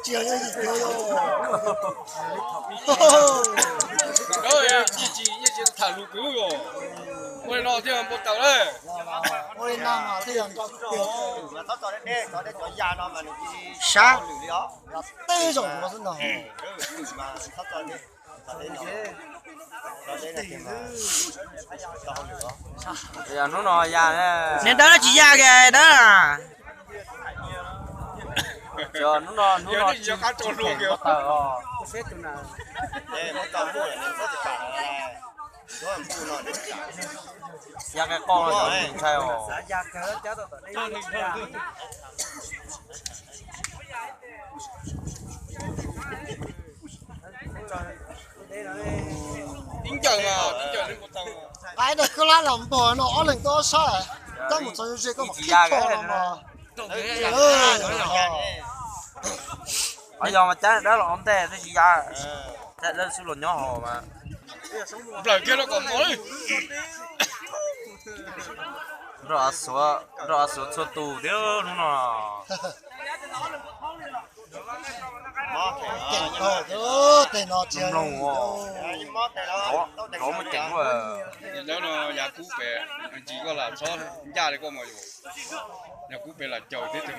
Tsis yog yim cuv yog. Tsis tsis yeej tsis tham lus kwv os. Ua li no thiaj npau taws na. Ua li no mas thiaj yog nrau tiag. Sab, yog tej zaum yuav xwb no. Yog hnub no ya. Niag dawb tsis ya ke dawb. Hnub no, hnub no tsis tsis phem npau taws os. Ya qe qoj no cov ntshai os. Ib ncaws mas, ib ncaws li npau taws. Qaib daim koj lab los npog no ob leeg tuaj ob sab, tab mus txog ze koj mam qhib kho no mas. Qhov yog mas cab dawb los ua ntej twb tsis ya, cab dawb xwb los nyob hauv mas. Nplawm kiag rau kom mos li. Nrog av xuav, nrog av xuav txhua tus thiab hnub no. Ceem tau tej no tsis mloog os. Rov muaj ceem luaj. Ntawd no yav kub pem, ntsis koj lam txhob ncaj li koj mos yus. Yav kub pem lam caum tib tug.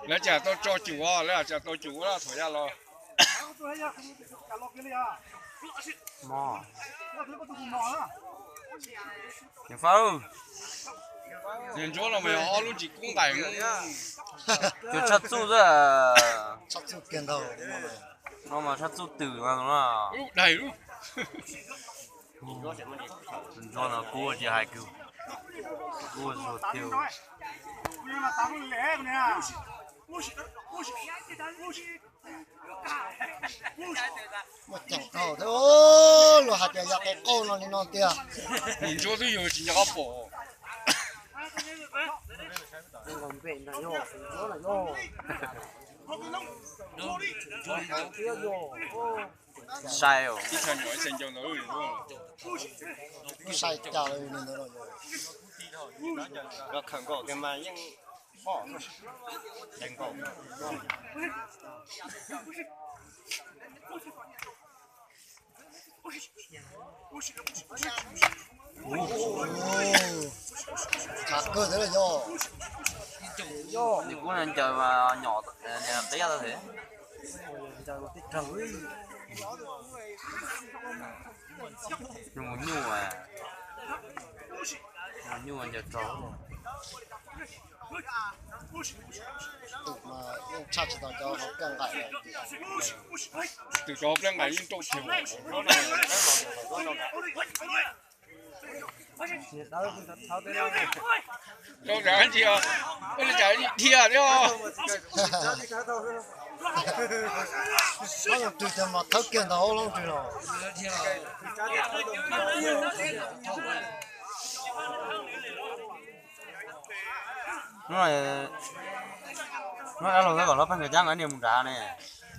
Lawv tsam tau tso cum os, lawv tsam tau cum ua thaum ya los. Mos. Niam Fab, niag Ntsuab no mas yog ob lub ntsis kub nqaim. Cov tshaj txuj xwb. Tshaj txuj kiag ntag. No mas tshaj txuj twm mas no. Lub daig lub. Ntsuab no kub tsis hais kub, kub zuag tiag. Muaj ceem tau thiab, luag hais tias yog qe qauj no li no tiag. Ntsuab twb yog tsis nco qab pom. Sai os. Sai cas li ntawd los yog. Los khawm nkaus kiag mas yeej pom. Khav kawg thiab los yog. Nws kuj ncaws mas nyom qia tau thiab. Nyuj, nyuj, nyuj ncaws rog. Tus mas yeej tshaj tsis tau cov hauv pliaj nqaim. Tus cov hauv pliaj nqaim yeej rau thiab. Rau nrad ntsia, ua li cas dhia thiab. Loob Tswb cov mas thawb kiag ntawd Loob Tswb los. Hnub no dab laug xav kom lawv pab nkawd cab nkawd niag mus nrad ne.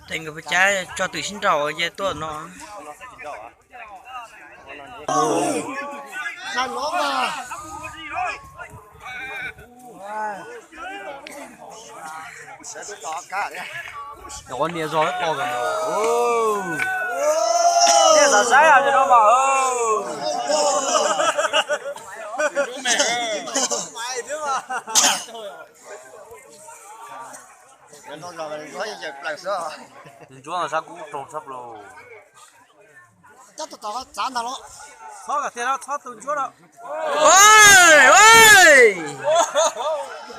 Ces nkawd pab cab tso twm sib nrau ces tuaj no. Cov niag zog ib qho kawg. Niag xav saib os, no mas. Tus ntsuab no sab kub raug tshaj plaws. Cab tus tom txav ntag los. Txhob kom tiag no, txhob tus ntsuab no.